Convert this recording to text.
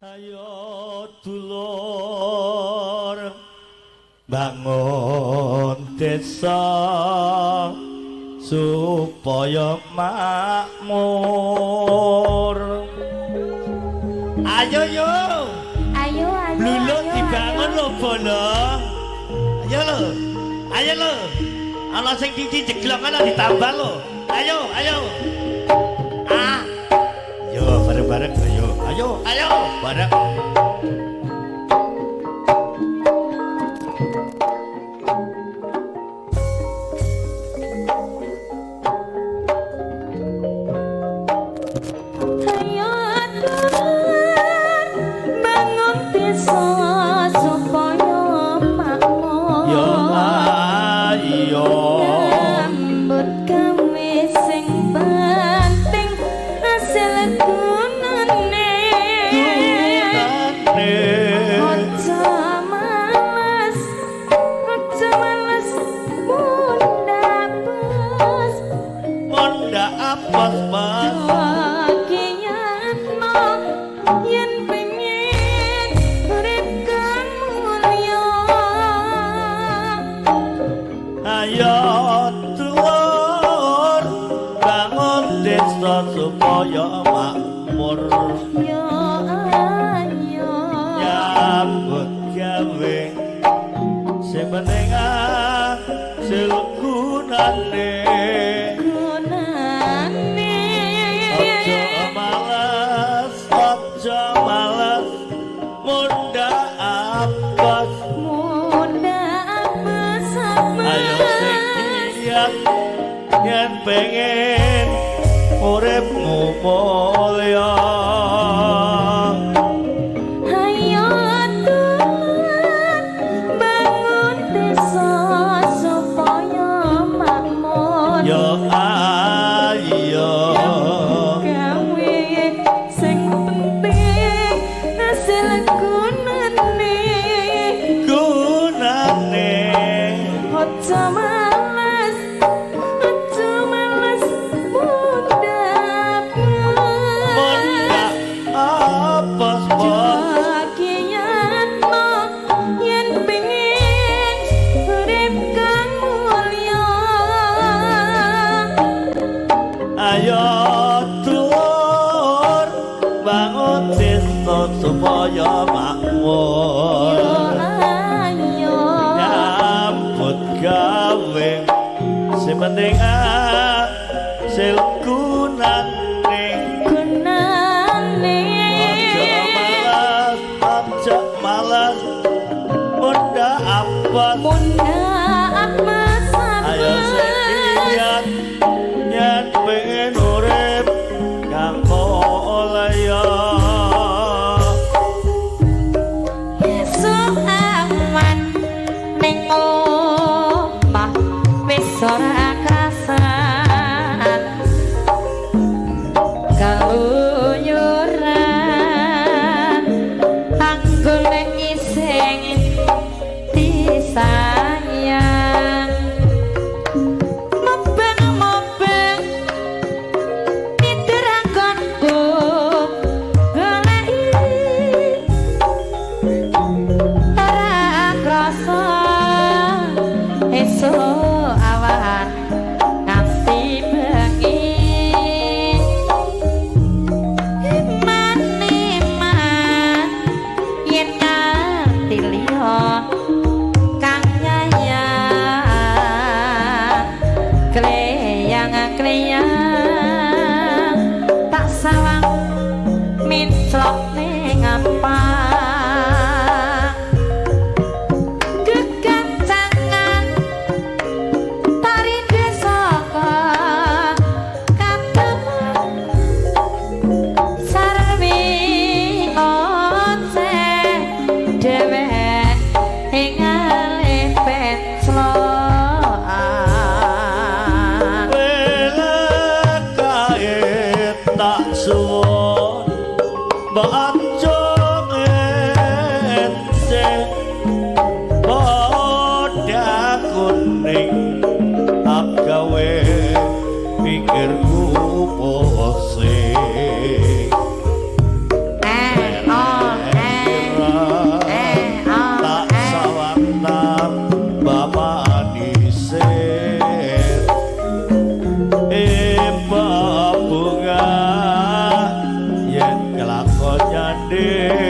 Ayo dulur bangun desa supaya makmur. Ayo yo. Ayo ayo. Bluluk ayo, dibangun ayo. Lho bolo. Ayo lho. Ayo lho. Ana sing cici jeglong ana ditambah lho. Ayo, ayo. Ah. Yo bareng-bareng ayo. Ayo, ayo bareng. Ayo dulur bangun desa supaya makmur. Yo ayo. Nyambut gawe sing penting hasil gunane. Gunane. Aja males, aja males mundhak bos. Mundhak apes, Mas. Kiyatno yen pengen urip kang mulya. Ayo dulur bangun desa supaya makmur. Yo ayo. Nyambut gawe sing penting hasil gunane. Gunane. Aja males, aja males, mundhak apes. Mundhak apes. Ayo sing giat yen pengen uripmu mulya. Ayo dulur bangun desa supaya makmur. Yo ayo. Gawe sing penting hasil gunane. Gunane. Aja males, aja males mundhak. Mundhak apes, Bos. Kiyatno yen pengen urip kang mulya. Ayo dulur bangun desa supaya makmur. Yo ayo. Nyambut gawe sing penting hasil gunane. Gunane. Aja males, aja males, mundhak apes. Mundhak apes. Ayo sing giat yen pengen urip kang mulya. Esuk awan ning omah wis ora krasan keluyuran anggone ising disayang mubeng-mubeng nitirakonku goleki ora krasa esuk awan nganti bengi eman-eman yen nganti liya kang nyayang kleyang-kleyang tak sawang minclok ning apang kekancangan tarinde saka kateman sarwi onse dhewek ing alih penclokan. Welekae tak suwun mbok aja. Dhewe.